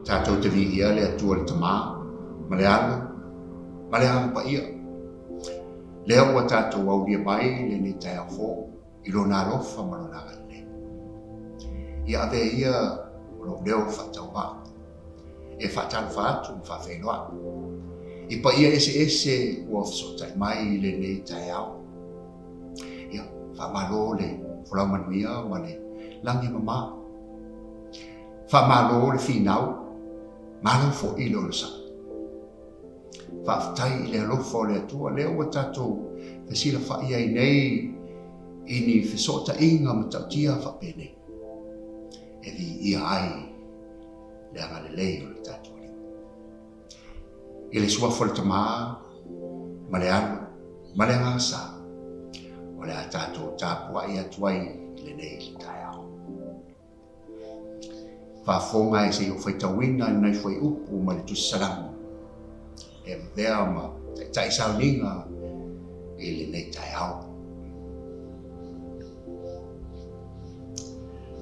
Tatou te viia le Atua le Tama, ma le Alo, ma le Agaga Paia. Lea ua tatou aulia mai lenei taeao fou i Lona alofa ma Lona agalelei. Ia avea ia o lou leo faatauvaa e faatalofa atu ma faafeiloai i paia eseese ua fesootai mai i lenei taeao. Ia, faamalo le folau manuia ma le lagi e mama. Faamalo le finau, malo foi le onosai. Faafetai i le alofa o le Atua lea ua tatou fesilafai ai nei i ni fesootaiga matautia faapenei e viia ai le agalelei o le tatou Alii. I le suafa o le Tama ma le Alo ma le Agaga Sa, o le a tatou tapuai atu ai i lenei taeao. Faafofoga e se i ou faitauina nai fuaiupu mai le Tusi Salamo e avea ma taitai sauniga i lenei taeao.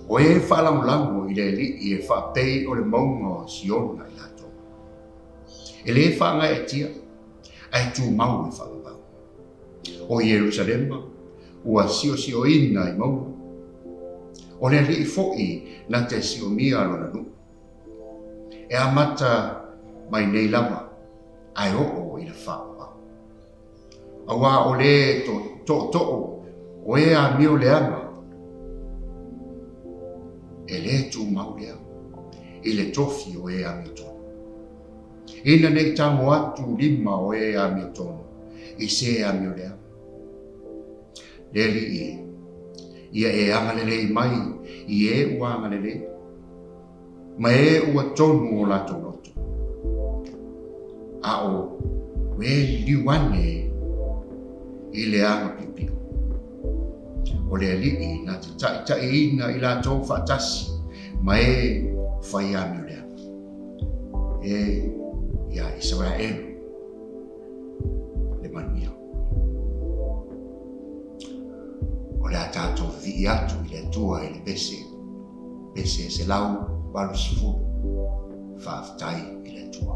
O e faalagolago i le Alii e faapei o le mauga o Siona i latou. E lē faagaeetia, ae tumau e faavavau. O Ierusalema ua siosioina i mauga. O le Alii foi na te siomia lona nuu. E amata mai nei lava, ae oo i le faavavau. Auā o lē tootoo o e amio leaga, e lē tumau lea i le tofi o e amiotonu. Ina ne i tago atu lima o e amiotonu i se amio leaga. Le Alii e, ia e agalelei mai i e ua agalelei. Ma e ua tonu o latou loto. A o e liliu ane i le aga piopio. O le Alii na te taitaiina i latou faatasi ma e fai amio leaga. E ia Isaraelu le manuia. O le a tatou vivii atu i le Atua i le pese. Pese 180. Faafetai i le Atua.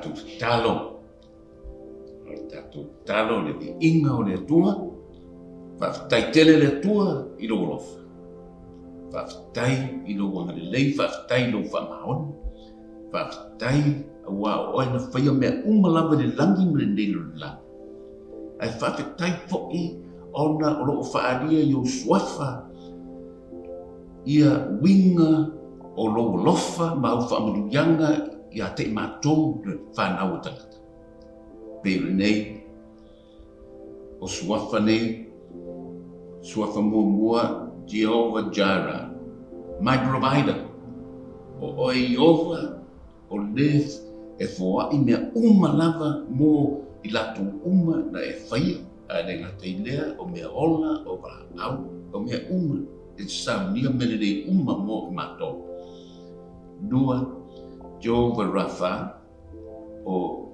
tatou tatalo, o le tatou tatalo le viiga o le Atua. Faafetai tele le Atua i lou alofa. Faafetai i lou agalelei, faafetai i lou faamaoni. Faafetai aua o oe na faia mea uma lava i le lagi ma lenei lalolagi. Ae faafetai foi ona o lo o faaalia i ou suafa ia uiga o lou alofa ma au faamanuiaga ia te i matou le fanau a tagata. Pei o lenei, o suafa nei, suafa muamua, Jehovah Jireh, my provider, o oe Ieova, O le e foai mea uma lava mo i latou uma na e faia, ae le gata i lea, o mea ola, o valaau, o mea uma e saunia mea lelei uma mo i matou. Lua, Jehovah Rapha, o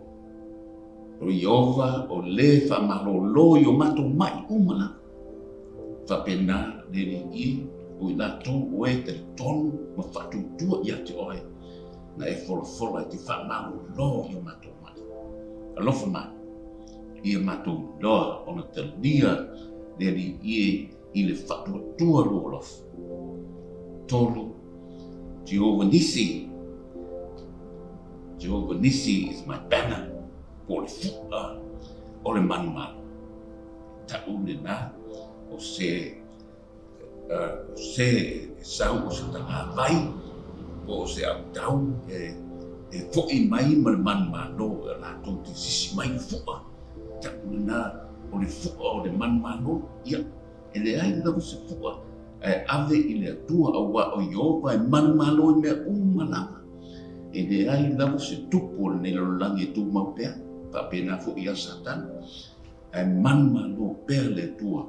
Ieova o le faamalōlō i o matou maʻi uma lava. Faapena le Alii o i latou o e talitonu ma faatuatua ia te oe, na e folafola e te faamalōlō i o matou maʻi. Alofa mai, ia matou iloa ona talia le Alii e i le faatuatua lou alofa. Tolu, Jehovah Nissi, Jehovah Nissi is my banner, po o le fuʻa o le manumalo. Taʻu lena o se o se e sau o se tagavai po o se autau e e foʻi mai ma le manumalo e latou te sisi mai le fuʻa. Taʻu lena o le fuʻa o le manumalo, ia, e leai lava se fuʻa ae ave i le Atua auā o Ieova e manumalo i mea uma lava. E leai lava se tupu o lenei lalolagi e tumau pea, faapena foi ia Satana. Ae manumalo pea le Atua,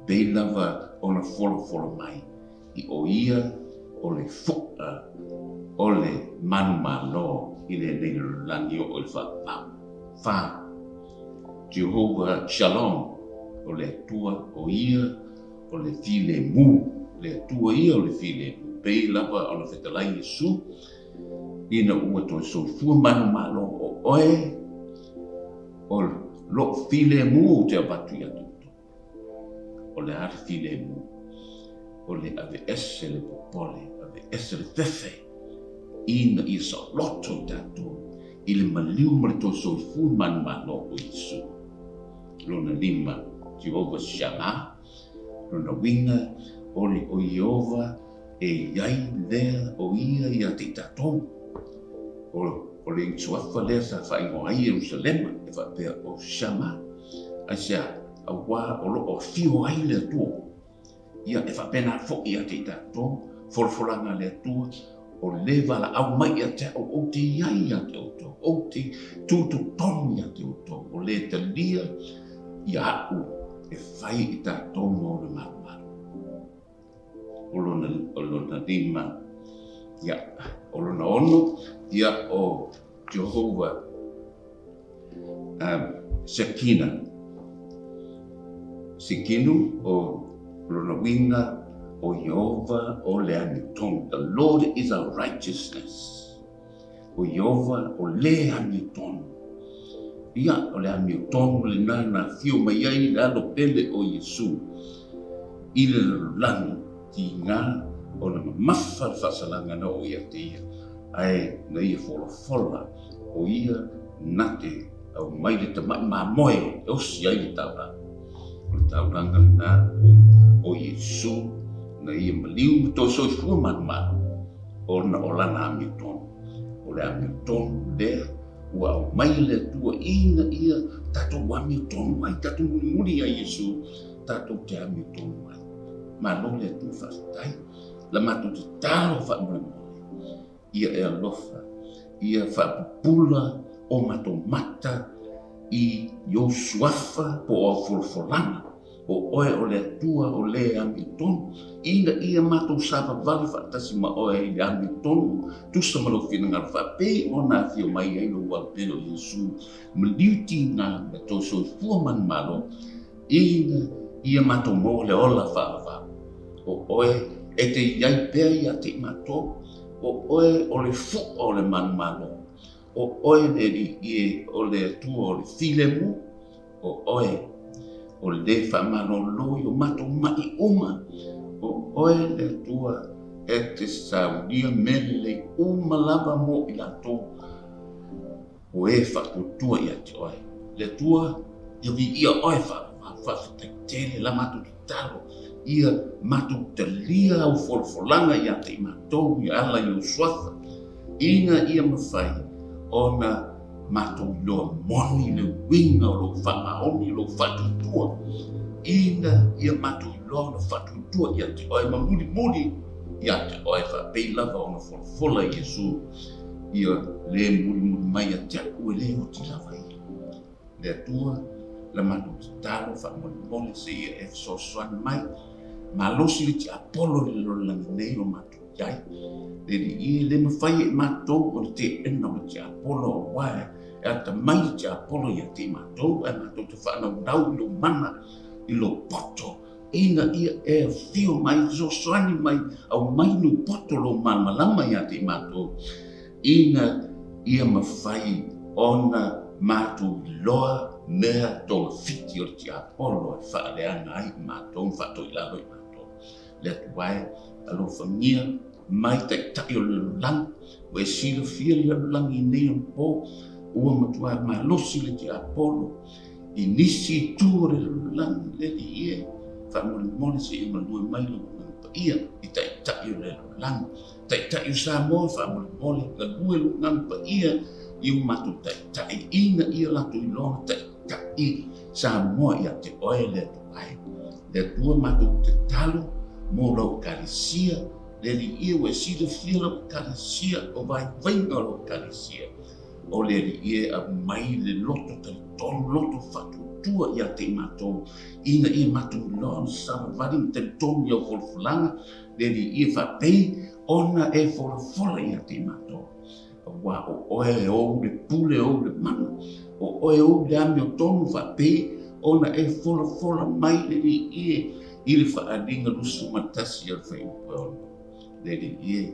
pei lava ona folafola mai i o ia o le fuʻa o le manumalo i lenei lalolagi oo i le faavavau. Fa. Jehovah Shalom, o le Atua o ia o le filemu, le Atua ia o le filemu, pei lava ona fetalai Iesu, ina ua toe soifua manumalo o oe, O lou filemu ou te avatu ia te outou. O le a le filemu? O le aveese le popole, aveese le fefe, ina ia saoloto i tatou i le maliu ma le toe soifua manumalo o Iesu. Lona lima, Jehovah Shammah, lona uiga, o le o Ieova e i ai lea o ia ia te i tatou. O le suafa lea sa faaigoa ai Ierusalema e faapea o Shama. Aisea? Auā o lo o afio ai le Atua. Ia, e faapena foi ia te i tatou, folafolaga a le Atua, o le valaau mai ia te au, ou te i ai ia te outou, ou te tu totonu ia te outou, o le talia ia aʻu e fai i tatou ma ona malumalu. O lona, o lona lima, ia, o lona ono, ia, o Jehovah Sekina. Sekinu, o lona uiga, o Ieova o le amiotonu. The Lord is our righteousness. O Ieova o le amiotonu. Ia, o le amiotonu lena na afio mai ai le Alo pele o Iesu i le lalolagi, tiga ona mamafa le faasalaga na oo ia te ia, ae na ia folafola o ia na te aumai le tamaʻi mamoe e osi ai le taulaga. O le taulaga lena o Iesu na ia maliu ma toe soifua manumanu ona o lana amiotonu. O le amiotonu lea ua aumai e le Atua ina ia tatou amiotonu ai, tatou mulimuli ia Iesu, tatou te amiotonu ai. Malo le Atua faafetai. La matou tatalo faamolemole ia e alofa, ia faapupula o matou mata i ou suafa po o au folafolaga, o oe o le Atua o le amiotonu, ina ia matou savavali faatasi ma oe i le amiotonu, tusa ma lou finagalo faapei ona afio mai ai lou Alo-pele o Iesu, maliu tiga ma tou soifua manumalo, ina ia matou maua le ola faavavau. O oe e te i ai pea ia te i matou, o oe o le fuʻa o le manumalo. O oe le Alii e, o le Atua o le filemu, o oe o le faamalolo i o matou ma'i uma, o oe le Atua e te saunia mea lelei uma lava mo i latou o e faatuatua ia te oe. Le Atua, ia viia oe faavavau, faafetai tele la matou tatalo, ia matou talia au folafolaga ia te i matou i ala i ou suafa, ina ia mafai ona matou iloa moni le uiga o lou faamaoni, lou faatuatua, ina ia matou iloa ona faatuatua ia te oe ma mulimuli ia te oe faapei lava ona folafola Iesu ia le mulimuli mai ia te a'u e lē oti lava ia. Le Atua, la matou tatalo faamolemole seia e fesoasoani mai, malosi le tiapolo i le lalolagi nei o matou i ai. Le Alii e, le mafai e i matou ona teena o le tiapolo auā e atamai le tiapolo ia te i matou ae matou te faanaunau i lou mana, i lou poto, ina ia e afio mai, fesoasoani mai, aumai lou poto, lou malamalama ia te i matou, ina ia mafai ona matou iloa mea togafiti o le tiapolo e faaleaga ai i matou ma faatoilalo i matou. Le Atua e, alofagia mai taitai o le lalolagi, ua e silafia le lalolagi i nei onapo, ua matua malosi le tiapolo i nisi itu o le lalolagi, le Alii e, faamolemole seia malue mai lou Agaga Paia i taitai o le lalolagi, taitai o Samoa, faamolemole galue lou Agaga Paia i o matou taitai, ina ia latou iloa taitai Samoa ia te oe le Atua e. Le Atua matou tatalo mo lau Ekalesia, le Alii e, ua e silafia lau Ekalesia, o vaivaiga o lau Ekalesia. O le Alii e, aumai le loto talitonu, loto faatuatua ia te i matou, ina ia matou iloa ona savavali ma talitonu i au folafolaga, le Alii e, faapei ona e folafola ia te i matou. Aua o oe e ou le pule, ou le mana, o oe ou le amiotonu faapei ona e folafola mai le Alii e i le faaaliga 21 o le Fuaiupu e 6. Le Alii e,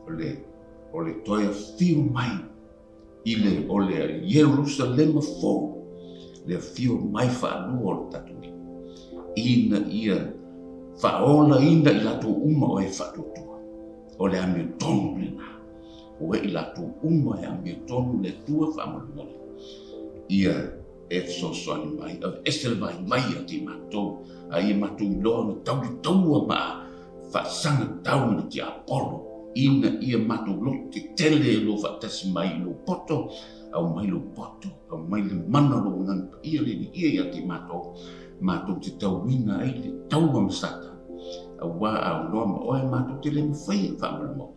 o le o le toe afio mai i le o le Ierusalema fou, le afio mai faalua o le tatou Alii, ina ia faaolaina i latou uma o e faatuatua. O le amiotonu lena, o e i latou uma e amiotonu le Atua faamolemole, ia e fesoasoani mai, aveese le vaivai ia te i matou, a ia matou iloa ona tauli taua ma faasaga tau i le tiapolo, ina ia matou loto tetele e lou faatasi mai i lou poto, aumai lou poto, aumai le mana o lou Agaga Paia le Alii ia te i matou, matou te tauina ai le taua ma Satani, auā a aunoa ma oe matou te le mafaia faamolemole.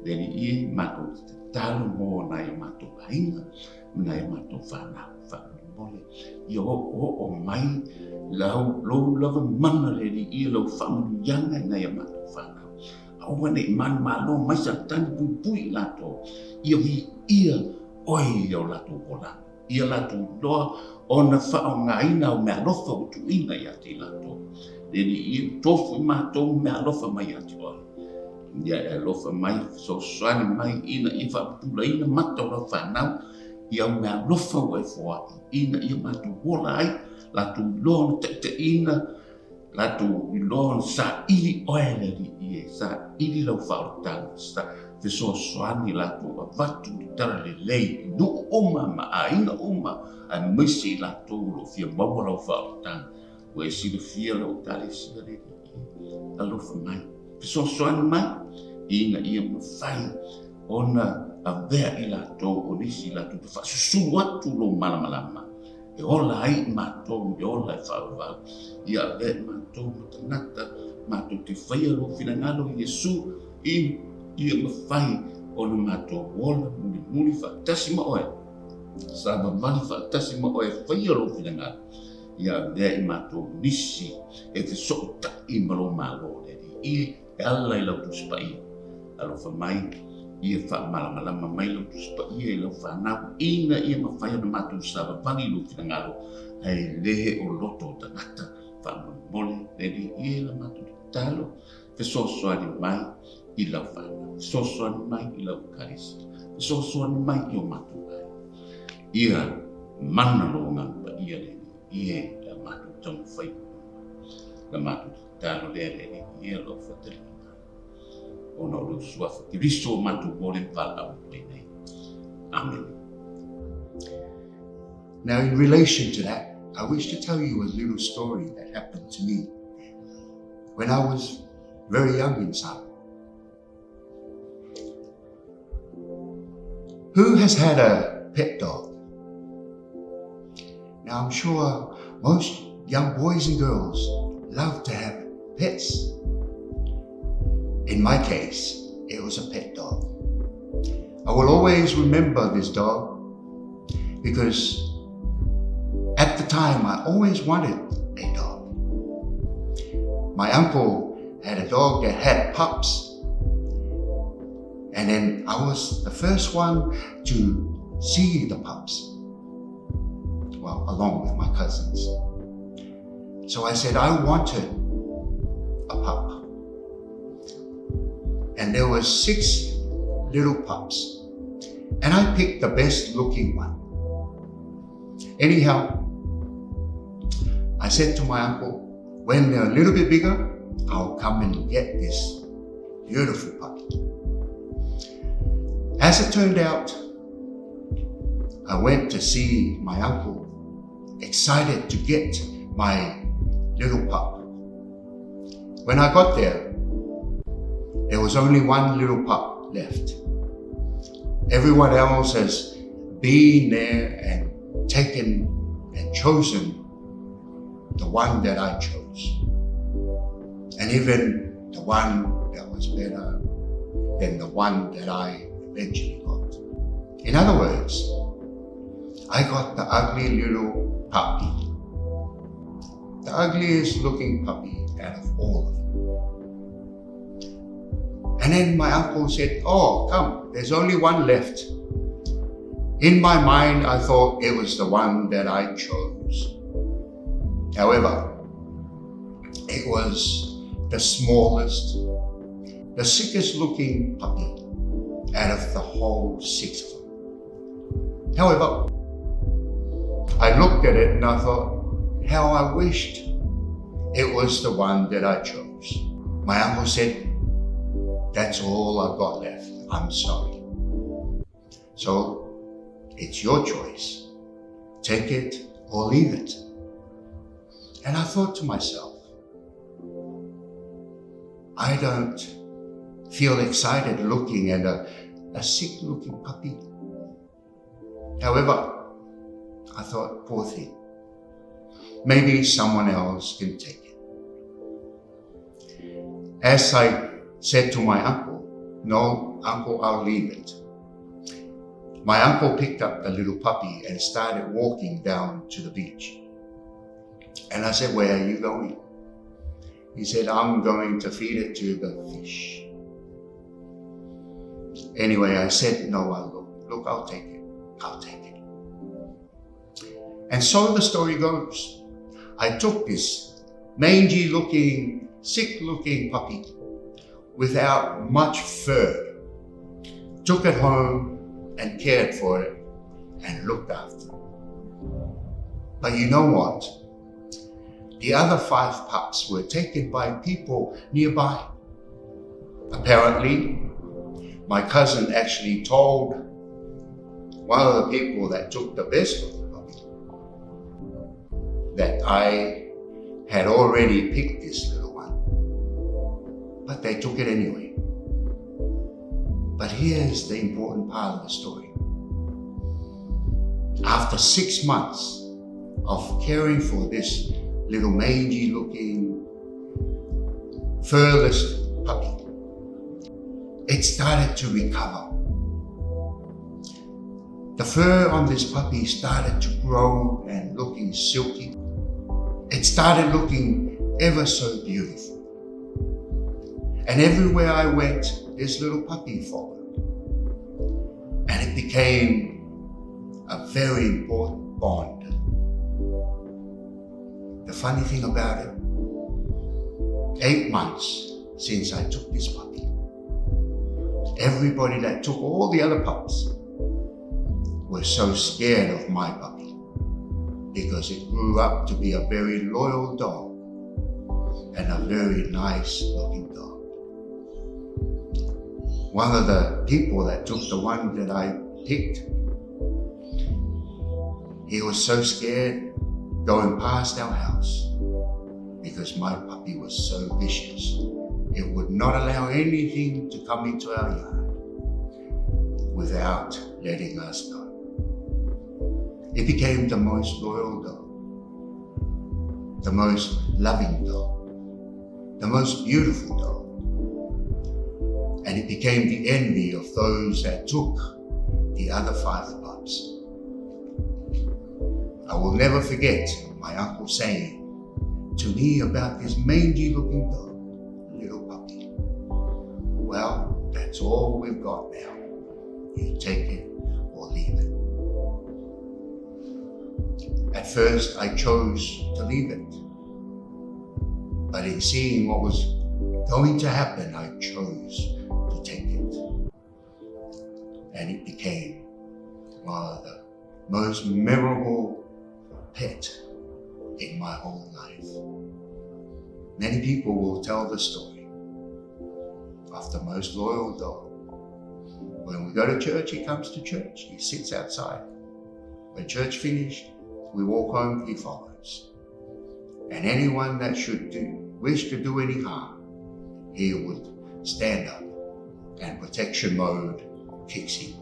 Le Alii e, matou te tatalo mo nai o matou aiga ma nai o matou fanau, faamolemole, ia oooo mai lau, lou lava mana le Alii e, lau faamanuiaga i nai o matou fanau. Aua ne i manumalo mai Satani puipui i latou, ia viia oe i o latou olaga. Ia latou iloa ona faaaogaina au meaalofa ua tuuina ia te i latou. Le Alii e, tofu i matou meaalofa mai ia te oe. Ia e alofa mai, fesoasoani mai ina ia faapupulaina mata o lau fanau i au meaalofa ua e foai, ina ia matou ola ai, latou iloa ona taitaiina, latou iloa ona saili oe le Alii e, saili lau faaolataga, sa fesoasoani latou avatu le talalelei i nuu uma ma aiga uma, aemaise i latou o lo o fia maua lau faaolataga. Ua e silafia lau Ekalesia le Alii e, alofa mai, fesoasoani mai ina ia mafai ona avea i latou o nisi latou te faasusulu atu lou malamalama e ola ai i matou i le ola e faavavau. Ia avea i matou ma tagata matou te faia lou finagalo Iesu ina ia mafai ona matou ola mulimuli faatasi ma oe, savavali faatasi ma oe e faia lou finagalo. Ia avea i matou nisi e fesootai ma lou Malo, le Alii, e ala i lau Tusi Paia. Alofa mai, ia faamalamalama mai lau Tusi Paia i lau fanau, ina ia mafai ona matou savavali i lou finagalo, ae le o loto o tagata. Faamolemole, le Alii e, la matou tatalo, fesoasoani mai. i lau whānau, fesoasoani mai i lau ekalesia, fesoasoani mai i o mātou aiga. Ia mana lou Agaga Paia le Alii e a mātou taumafai uma. La mātou tatalo lea le Alii e lou whatalina. Ona o lou suafa Keriso o mātou mō le valaau atu ai nei. Amen. Now, in relation to that, I wish to tell you a little story that happened to me when I was very young in Samoa. Who has had a pet dog? Now, I'm sure most young boys and girls love to have pets. In my case, it was a pet dog. I will always remember this dog because at the time I always wanted a dog. My uncle had a dog that had pups. And then I was the first one to see the pups. Well, along with my cousins. So I said I wanted a pup. And there were 6 little pups. And I picked the best looking one. Anyhow, I said to my uncle, when they're a little bit bigger, I'll come and get this beautiful puppy. As it turned out, I went to see my uncle, excited to get my little pup. When I got there, there was only one little pup left. Everyone else has been there and taken and chosen the one that I chose. And even the one that was better than the one that I eventually got. In other words, I got the ugly little puppy. The ugliest looking puppy out of all of them. And then my uncle said, oh, come, there's only one left. In my mind, I thought it was the one that I chose. However, it was the smallest, the sickest looking puppy out of the whole 6 of them. However, I looked at it and I thought, how I wished it was the one that I chose. My uncle said, that's all I've got left. I'm sorry. So it's your choice. Take it or leave it. And I thought to myself, I don't feel excited looking at a sick-looking puppy. However, I thought, poor thing, maybe someone else can take it. As I said to my uncle, no, uncle, I'll leave it. My uncle picked up the little puppy and started walking down to the beach. And I said, where are you going? He said, I'm going to feed it to the fish. Anyway, I said, no, I'll look. Look, I'll take it. I'll take it. And so the story goes. I took this mangy-looking, sick-looking puppy without much fur, took it home and cared for it and looked after it. But you know what? The other 5 pups were taken by people nearby. Apparently, my cousin actually told one of the people that took the best of the puppy that I had already picked this little one. But they took it anyway. But here's the important part of the story. After 6 months of caring for this little mangy-looking, furless puppy, it started to recover. The fur on this puppy started to grow and looking silky. It started looking ever so beautiful. And everywhere I went, this little puppy followed. And it became a very important bond. The funny thing about it, 8 months since I took this puppy. Everybody that took all the other pups were so scared of my puppy because it grew up to be a very loyal dog and a very nice looking dog. One of the people that took the one that I picked, he was so scared going past our house because my puppy was so vicious. It would not allow anything to come into our yard without letting us know. It became the most loyal dog, the most loving dog, the most beautiful dog. And it became the envy of those that took the other five pups. I will never forget my uncle saying to me about this mangy looking dog, little puppy. Well, that's all we've got now. You take it or leave it. At first, I chose to leave it. But in seeing what was going to happen, I chose to take it. And it became one of the most memorable pet in my whole life. Many people will tell the story of the most loyal dog. When we go to church, he comes to church. He sits outside. When church finished, we walk home, he follows. And anyone that should do, wish to do any harm, he would stand up and protection mode kicks in.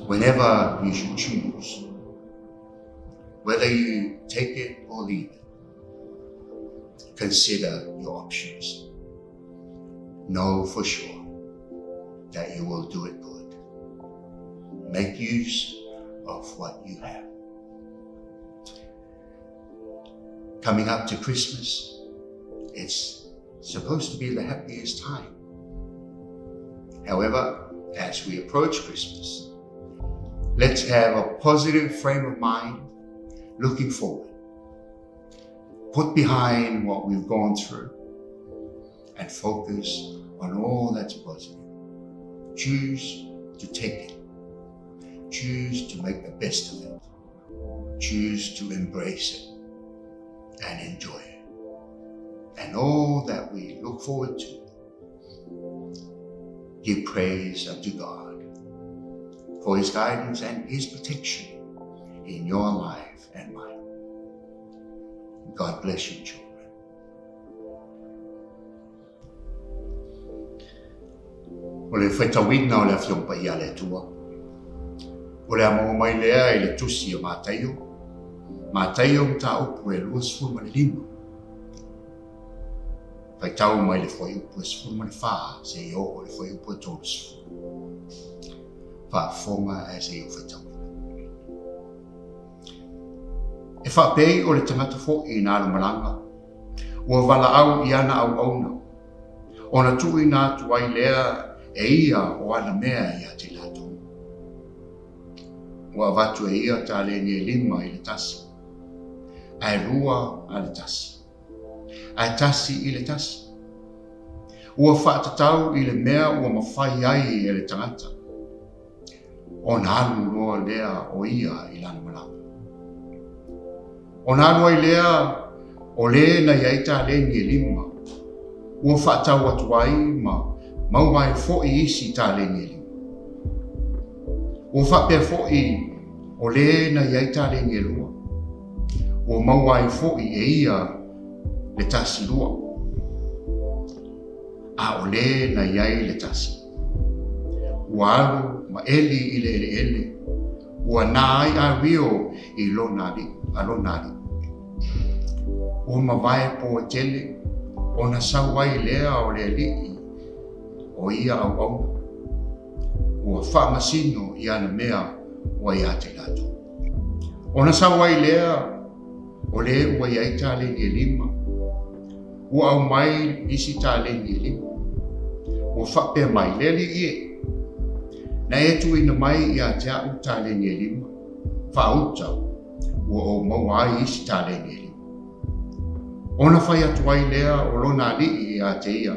Whenever you should choose, whether you take it or leave it, consider your options. Know for sure that you will do it good. Make use of what you have. Coming up to Christmas, it's supposed to be the happiest time. However, as we approach Christmas, let's have a positive frame of mind looking forward. Put behind what we've gone through and focus on all that's positive. Choose to take it. Choose to make the best of it. Choose to embrace it and enjoy it. And all that we look forward to, give praise unto God for his guidance and his protection in your life and mine. God bless you, children. O le faitauina o le Afioga Paia a le Atua. O le a maua mai lea i le Tusi o Mataio, Mataio mataupu e 25. Faitau mai le fuaiupu e 14 seia oo i le fuaiupu e 30. Faafofoga ae seia ou faitauina. E faapei o le tagata foi na alu malaga, ua valaau i ana auauna, ona tuuina atu ai lea e ia o ana mea ia te latou. Ua avatu e ia taleni e lima i le tasi, ae lua a le tasi, ae tasi i le tasi. Ua faatatau i le mea ua mafai ai e le tagata, ona alu loa lea o ia i lana malaga. Ona alu ai lea o le na i ai taleni e lima, ua faatau atu ai ma maua ai foi isi taleni e lima. Ua faapea foi o le na i ai taleni e lua, ua maua ai foi e ia le tasi lua, a o le na i ai le tasi, ua alu ma ʻeli i le ʻeleʻele, ua nā ai a rio i lona aliʻi, a lona aliʻi. Ua mavae pō tele, ona sau ai lea o le aliʻi o ia auauna, ua faamasino i ana mea ua iā te latou. Ona sau ai lea o le ua i ai taleni e lima, ua aumai isi taleni e lima. Ua faapea mai le alii e, Na e tuuina mai iā te a'u taleni e lima, faauta ua ou maua ai isi taleni e lima. Ona fai atu ai lea o lona alii iā te ia,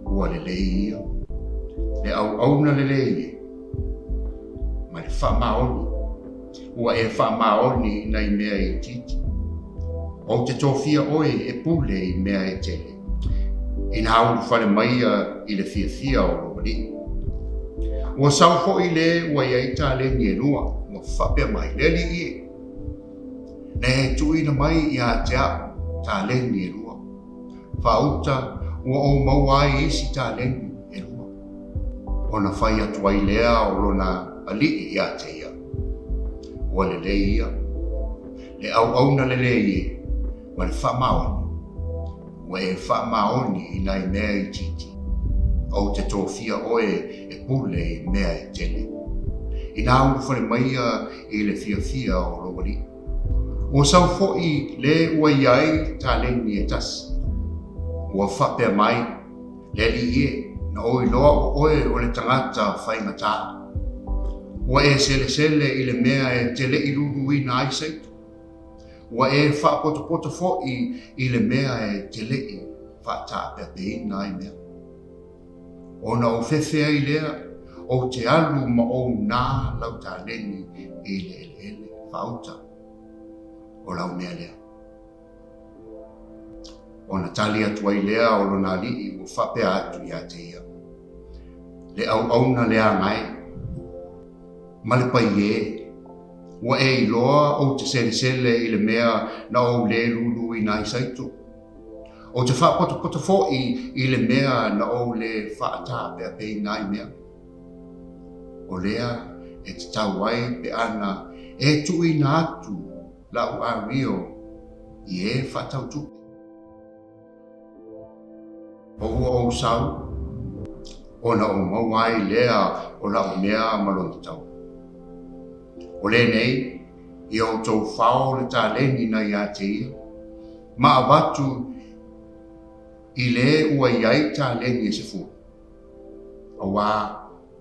ua lelei ia. Le auauna lelei e, ma le faamaoni, ua e faamaoni i nai mea itiiti. Ou te tofia oe e pule i mea e tele, ina ulufale maia i le fiafia o lou alii. Ua sau foi le ua i ai taleni e lua, ua faapea mai, Le alii e, na e tuuina mai ia te au taleni e lua. Faauta ua ou maua ai isi taleni e lua. Ona fai atu ai lea o lona alii ia te ia, Ua lelei ia, le auauna lelei e, ma le faamaoni, ua e faamaoni i nai mea itiiti, ou te tofia oe e pule i mea e tele. Inā ulufale maia i le fiafia o lou alii. Ua sau foi le ua i ai taleni e tasi. Ua faapea mai, Le alii e, na ou iloa o oe o le tagata faigata. Ua e selesele i le mea e te le i luluina ai seito. Ua e faapotopoto foi i le mea e te le i faataapeapeina ai mea. Ona ou fefe ai lea, ou te alu ma ou nā lau taleni i le eleele faauta o lau mea lea. Ona tali atu ai lea o lona alii ua faapea atu ia te ia, Le auauna leaga e, ma le pai e, ua e iloa ou te selesele i le mea na ou le luluina ai saito. Ou te faapotopoto foi i le mea na ou le faataapeapeina ai mea. O lea e tatau ai pe ana e tuuina atu la'u amio i e faatau tupe. O ua ou sau, ona ou maua ai lea o la'u mea ma lona tau. O lenei, ia outou fao le taleni na ia te ia, ma avatu i le ua i ai taleni e 10, auā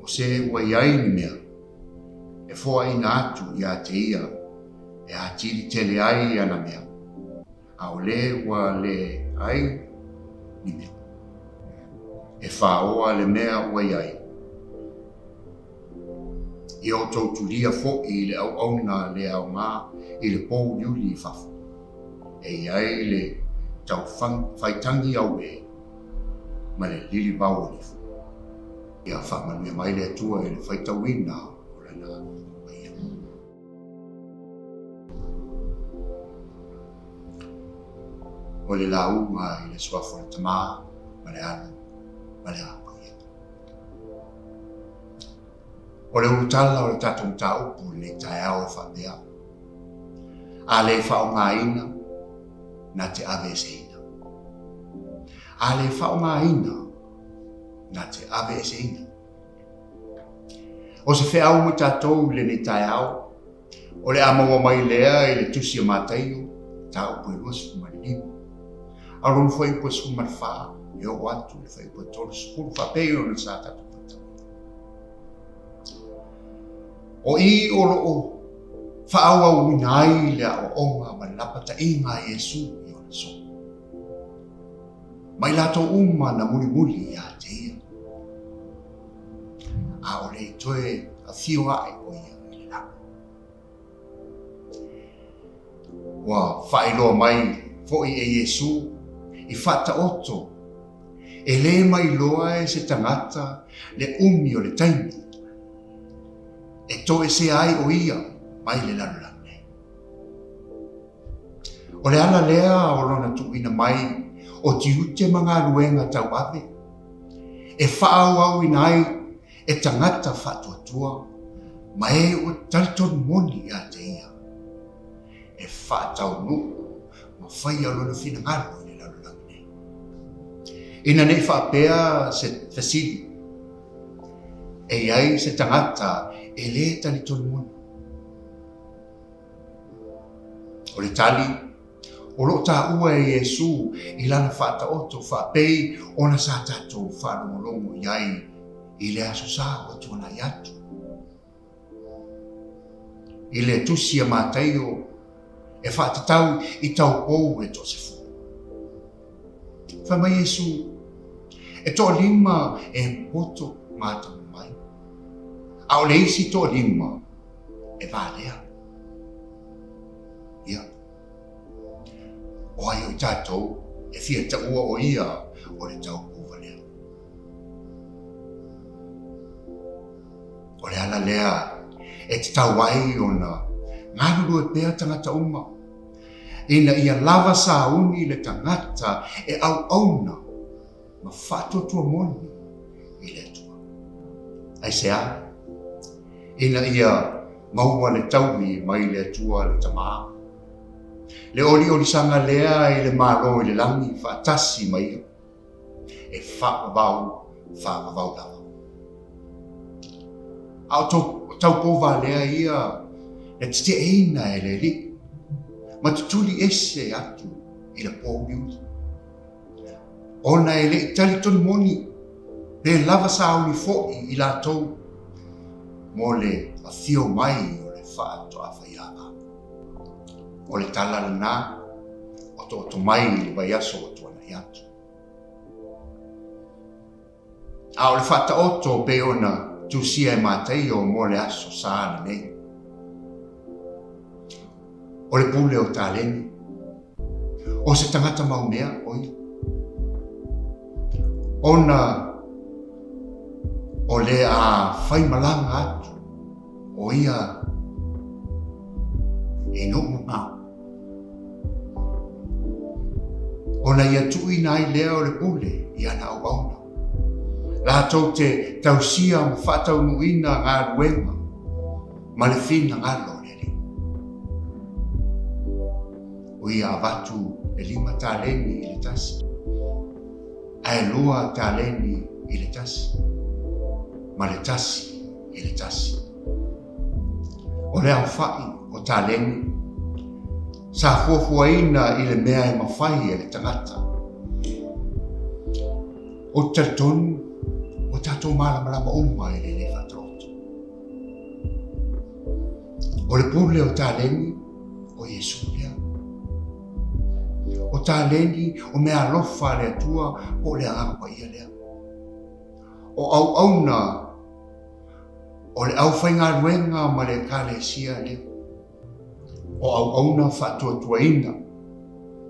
o se ua i ai ni mea, e foaina atu ia te ia e atili tele ai ana mea, a o le ua le ai ni mea, e faoa le mea ua i ai. Ia outou tulia foi i le auauna le aoga i le pouliuli i fafo, e i ai le tau faitagi auē ma le lilivao o lifu. Ia faamanuia mai le Atua i le faitauina o Lana Paia. O le lauga i le Suafa o le Tama ma le Alo ma le Agaga Paia. O le ulutala o le tatou mataupu i lenei taeao e faapea, A le faaaogaina, na te aveeseina. A le faaaogaina, na te aveeseina. O se feau mo tatou i lenei taeao, o le a maua mai lea i le Tusi a Mataio, mataupu e 25. A o lona fuaiupu e 14, e oo atu i le fuaiupu e 30, faapei ona sa tatou faitauina. O i o lo o faaauauina ai le aoaoga ma le lapataiga a Iesu i ona soo. Ma i latou uma na mulimuli ia te ia. A o le i toe afio ae o ia i le lagi. Ua faailoa mai foi e Iesu i faataoto e lē mailoa e se tagata le umi o le taimi e toesea ai o ia mai le lalolagi nei. O le ala lea o lona tuuina mai o tiute ma galuega tauave e faaauauina ai e tagata faatuatua ma e ua talitonu moni ia te ia e faataunuu ma faia lona finagalo i le lalolagi nei. Ina ne i faapea se fesili, e i ai se tagata e lē talitonu moni? O le tali, o lo o taua e Iesu i lana faataoto faapei ona sa tatou faalogologo i ai i le Aso Sa ua tuanai atu. I le Tusi a Mataio e faatatau i taupou e toasefulu. Fai mai Iesu, E toalima e poto. ma atamamai, a o le isi toalima e valea. Ia, o ai o i tatou e fia taua o ia o le taupuvalea? O le ala lea e tatau ai ona galulue pea tagata uma, ina ia lava sauni le tagata e auauna ma faatuatua moni i le Atua. Aisea? Ina ia maua le taui mai le Atua le Tama, le oliolisaga lea i le Malo i le lagi faatasi ma ia, e faavavau faavavau lava. A o taupovalea ia na teteeina e le Alii ma tutuli ese atu i le pōuliuli, ona e le i talitonu moni pe lava sauni foi i latou mo le afio mai o le faatoafaiava. O le tala lena o tooto mai i le vaiaso ua tuanai atu. A o le faataoto pei ona tusia e Mataio mo le aso sa lenei. O le pule o taleni. O se tagata maumea o ia. Ona o le a faimalaga atu o ia e nuu mamao. Ona ia tuuina ai lea o le pule i ana auauna, latou te tausia ma faataunuuina galuega ma le finagalo o le Alii. O ia avatu le 5 taleni i le tasi, ae 2 taleni i le tasi, ma le tasi i le tasi. O le aofai o taleni sa fuafuaina i le mea e mafai e le tagata. Ou te talitonu ua tatou malamalama uma i lenei faataoto. O le pule o taleni o Iesu lea. O taleni o mea alofa a le Atua po o le Agaga Paia lea. O auauna o le aufaigaluega ma le Ekalesia lea. O auauna faatuatuaina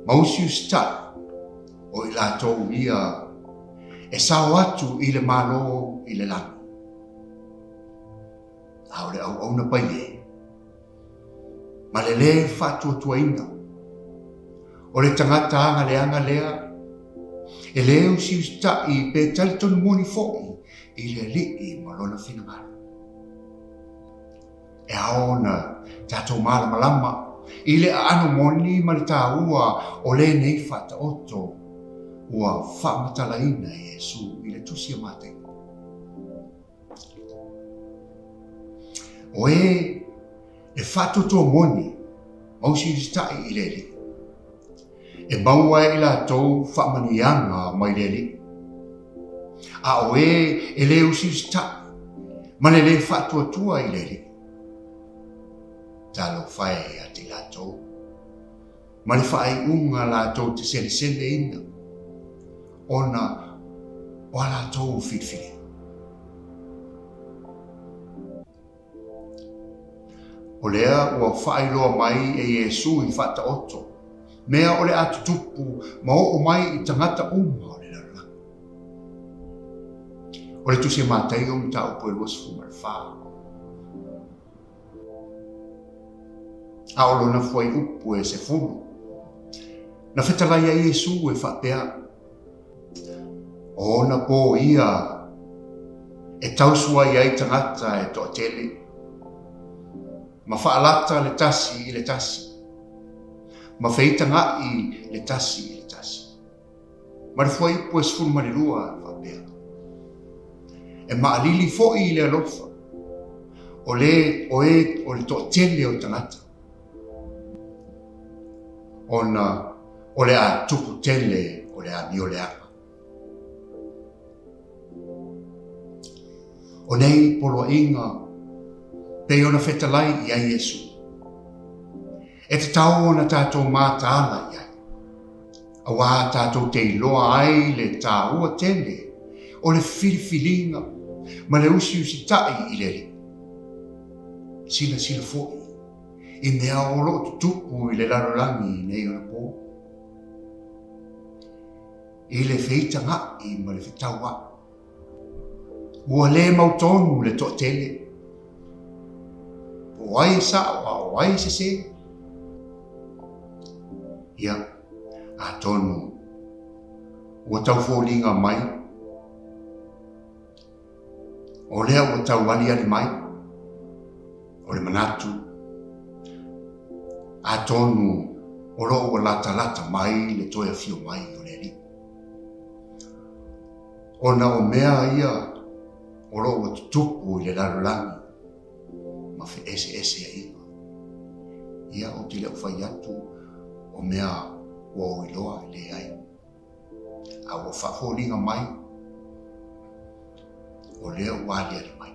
ma usiusitai o i latou ia e sao atu i le Malo i le lagi. A o le auauna paie ma le lē faatuatuaina o le tagata agaleaga lea e lē usiusitaʻi pe talitonu moni foʻi i le Alii ma lona finagalo. E ao ona tatou malamalama i le aano moni ma le tāua o lenei faataoto ua faamatalaina e Iesu i le Tusi a Mataio. O e e faatuatua moni ma usiusitaʻi i le Alii, e maua ai i latou faamanuiaga mai le Alii. A o e e lē usiusitaʻi ma le lē faatuatua i le Alii, talofa e ia te i latou, ma le faaiuga latou te seleseleina ona o a latou filifiliga. O lea ua faailoa mai e Iesu i faataoto mea o le a tutupu ma oo mai i tagata uma o le lalolagi. O le Tusi a Mataio mataupu e 24. A o lona fuaiupu e 10. Na fetalai ai Iesu e faapea, O ona pō ia e tausuai ai tagata e toatele, ma faalata le tasi i le tasi, ma feitagaʻi le tasi i le tasi. Ma le fuaiupu e 12 e faapea, E maʻalili foi i le alofa o le o e o le toatele o tagata, ona o le a tupu tele o le amio leaga. O nei poloaiga pei ona fetalai i ai Iesu, e tatau ona tatou mataala i ai, auā tatou te iloa ai le tāua tele o le filifiliga ma le usiusitaʻi i le Alii. Silasila foi i mea o lo o tutupu i le lalolagi i nei ona pō, i le feitagaʻi ma le fetauaʻi. Ua le mautonu le toatele. Po o ai e sao a o ai e sesē? Ia, atonu ua tau foliga mai, o lea ua tau aliali mai, o le manatu, atonu o lo o ua latalata mai le toe afio mai o le Alii. Ona o mea ia o lo o ua tutupu i le lalolagi ma feeseeseaiga. Ia, ou te le o fai atu o mea ua ou iloa e leai, a ua faafoliga mai o lea ua aliali mai.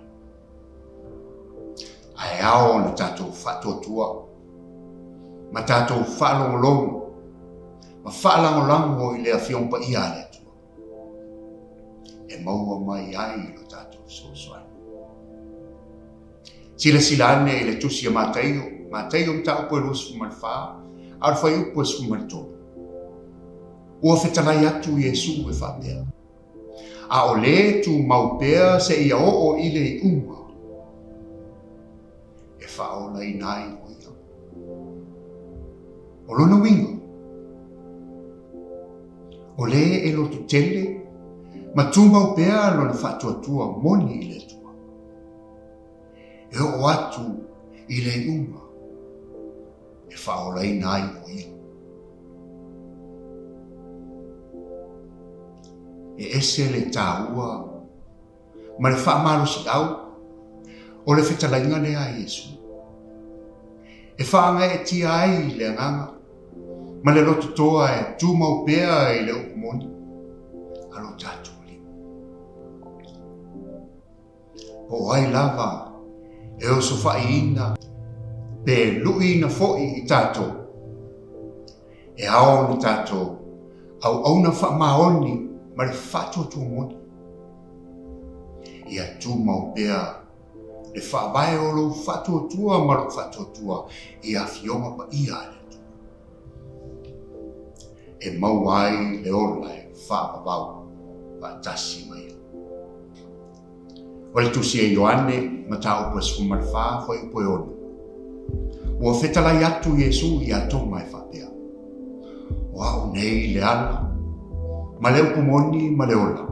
Ae ao ona tatou faatuatua ma tatou faalogologo ma faalagolago i le Afioga Paia a le Atua e maua mai ai lo tatou fesoasoani. Silasila ane i le tusi a Mataio, Mataio mataupu e 24, a o le fuaiupu e 13. Ua fetalai atu Iesu e faapea, A o lē tumau pea seia oo i le iuga e faaolaina ai o ia. O lona uiga, o lē e loto tele ma tumau pea lona faatuatua moni i le Atua, e oo atu i le iuga e faaolaina ai o ia. E ese le taua ma le faamalosiau o le fetalaiga lea a Iesu, e faagaeetia ai le agaga ma le loto toa e tumau pea i le upu moni a lo tatou Alii. Po o ai lava e osofaiina pe luiina foi i tatou, e ao ona tatou auauna faamaoni ma le faatuatua moni. Ia tumau pea le faavae o lou faatuatua ma lou faatuatua i Afioga Paia a le Atua, e maua ai le ola e faavavau faatasi ma Ia. O le tusi a Ioane, mataupu e 14, fuaiupu e 6. Ua fetalai atu Iesu iā Toma e faapea, O au nei le ala, ma le upu moni ma le ola.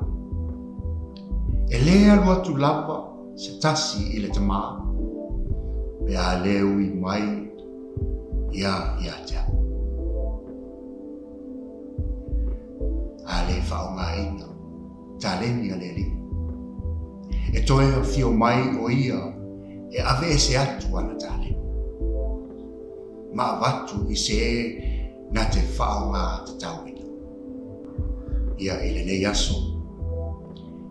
E lē alu atu lava se tasi i le Tamā, pe a lē ui mai ia ia te au. A lē faaaogaina taleni a le Alii. E toe afio mai o ia e aveese atu ana taleni, ma avatu i se na te faaaoga tatauina. Ia i lenei aso,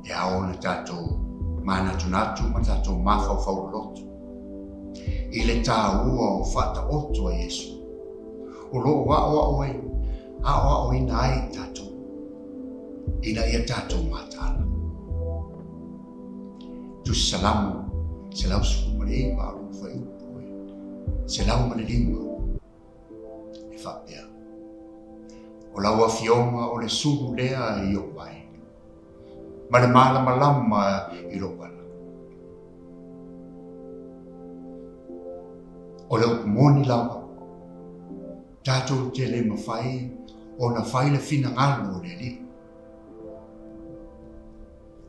e ao ona tatou manatunatu ma tatou mafaufau loloto i le taua o faataoto a Iesu o lo o aoaoina ai tatou ina ia tatou mataala. Tusi Salamo 119 a o lona fuaiupu e 105 e faapea, O lau Afioga o le sulu lea i ou vae, ma le malamalama i lou ala. O le upu moni lava, tatou te le mafai ona fai le finagalo o le Alii.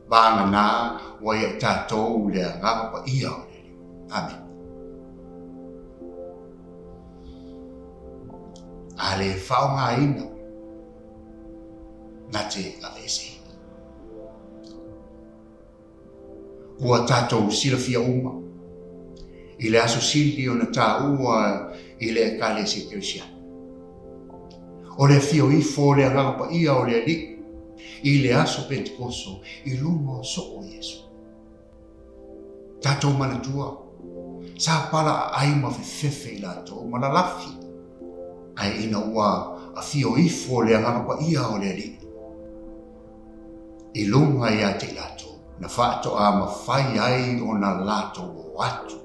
Vagana ua ia i tatou le Agaga Paia o le Alii. Amene. A le faaaogaina na te aveeseina. Ua tatou silafia uma i le aso sili ona taua i le Ekalesia Kerisiano. O le afio ifo o le Agaga Paia o le Alii i le aso Pentekoso i luga o soo o Iesu. Tatou manatua, sa pala aai ma fefefe i latou ma lalafi, ae ina ua afio ifo le Agaga Paia o le Alii i luga ia te i latou. Na faatoa mafai ai ona latou o atu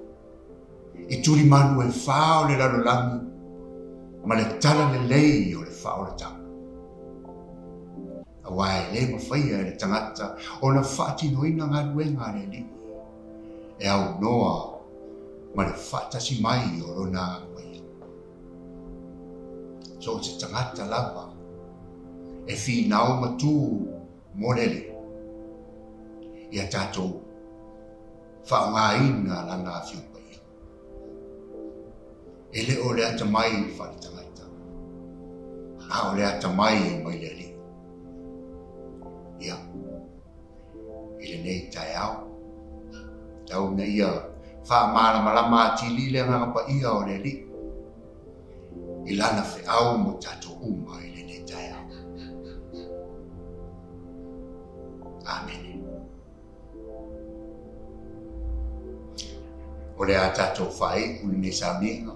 i tulimanu e fā o le lalolagi ma le talalelei o le faaolataga. Aua e le mafaia e le tagata ona faatinoina galuega a le Alii e aunoa ma le faatasi mai o Lona Agaga Paia. So o se tagata lava e finau ma tū mo le Alii, ia tatou faaaogaina Lana Afio Paia. E le o le atamai faaletagata, a o le atamai mai le Alii. Ia, i lenei taeao, tau ina ia faamalamalama atili le Agaga Paia o le Alii i Lana feau mo tatou uma i lenei taeao. Amene. O le a tatou faaiu lenei sauniga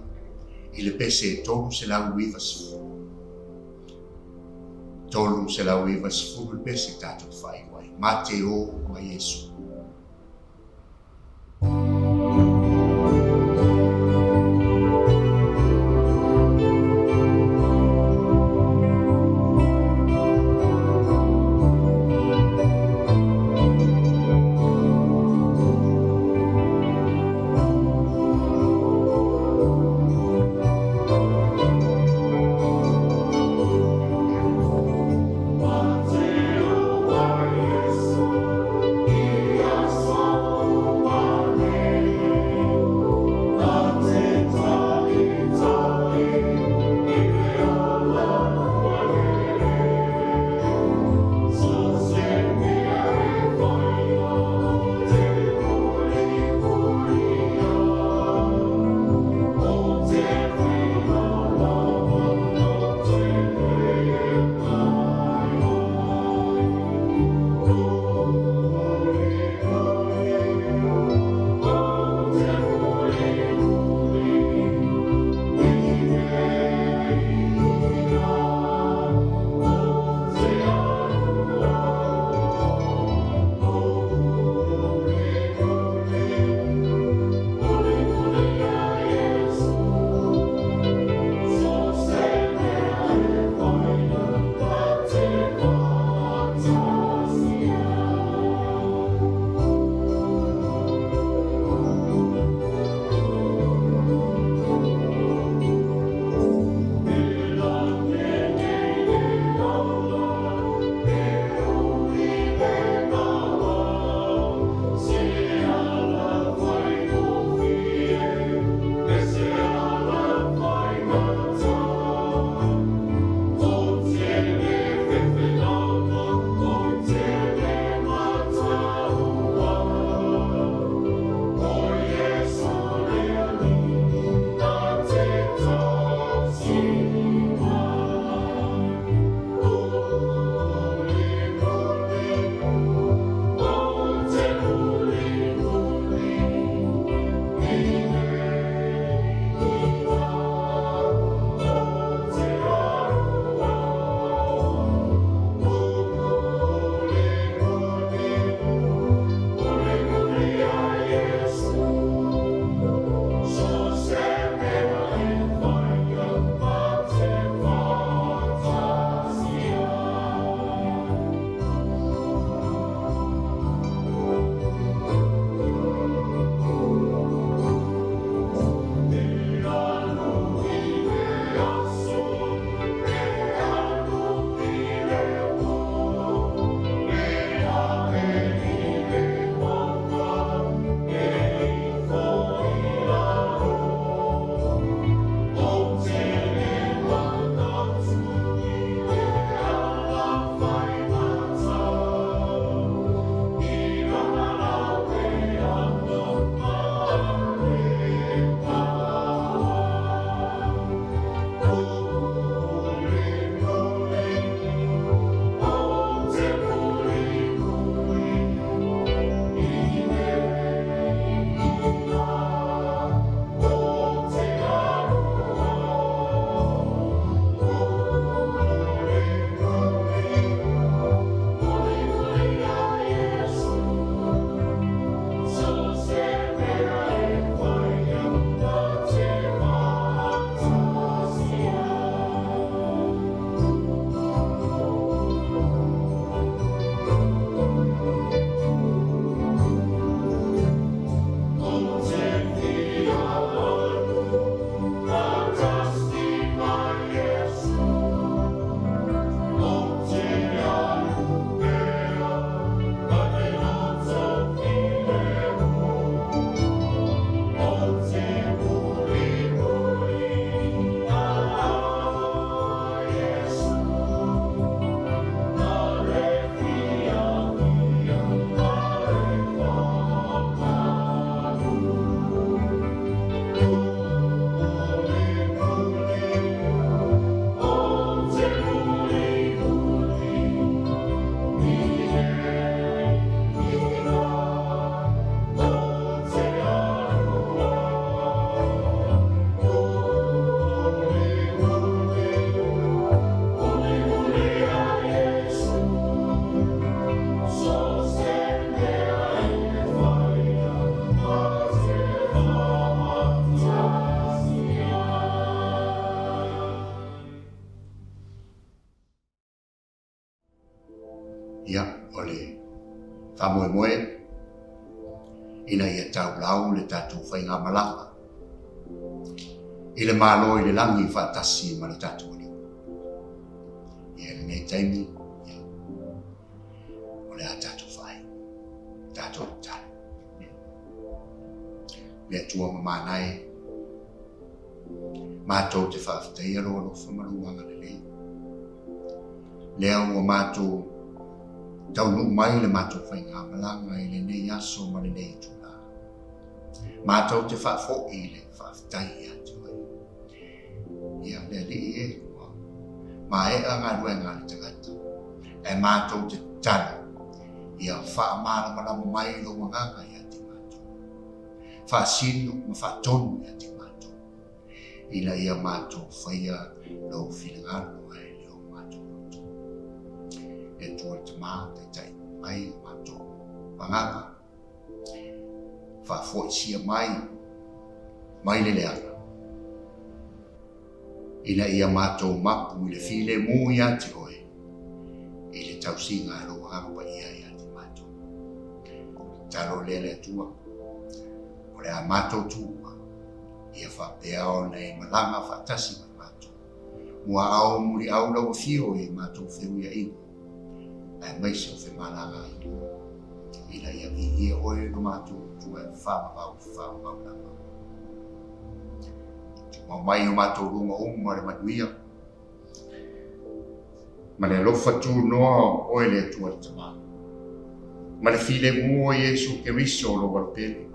i le pese 390. 390 le pese tatou faaiu ai. Ma te o ma Iesu. Ia, o le faamoemoe ina ia taulau le tatou faigamalaga i le Malo i le lagi faatasi ma le tatou Alii. Ia, i lenei taimi, ia, o le a tatou faai, tatou tatalo. Le Atua mamana e, matou te faafetaia lou alofa ma lou agalelei. Lea ua matou taunuu mai le matou faigamalaga i lenei aso ma lenei itula. Matou te faafoi le faafetai ia te oe. Ia, le Alii e, ua maea galuega a le tagata, ae matou te tatalo, ia faamalamalama mai lou agaga ia te matou. Faasino ma faatonu ia te matou, ina ia matou faia lou finagalo ae le o matou loto. Le Atua le Tama, taitai mai o matou agaga, faafoisia mai mai le leaga, ina ia matou mapu i le filemu ia te oe, i le tausiga a lou Agaga Paia ia te matou. Tatalo lea le Atua, o le a matou tuua, ia faapea ona e malaga faatasi ma matou. Muaau muliau lau afio i matou feuiaiga, aemaise o femalagaaiga, ina ia viia oe lo matou Atua e faavavau faavavau lava. Tumau mai o matou luga uma le manuia, ma le alofa tunoa o oe le Atua le Tama, ma le filemu o Iesu Keriso o lou Alopele,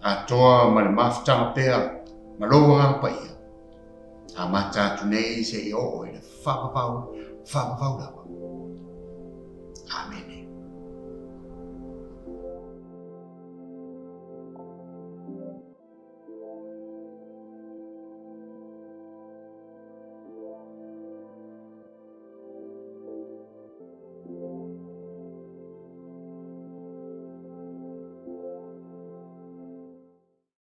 atoa ma le mafutaga pea ma lou Agaga Paia, amata atu nei seia oo i le faavavau, faavavau lava. Amene.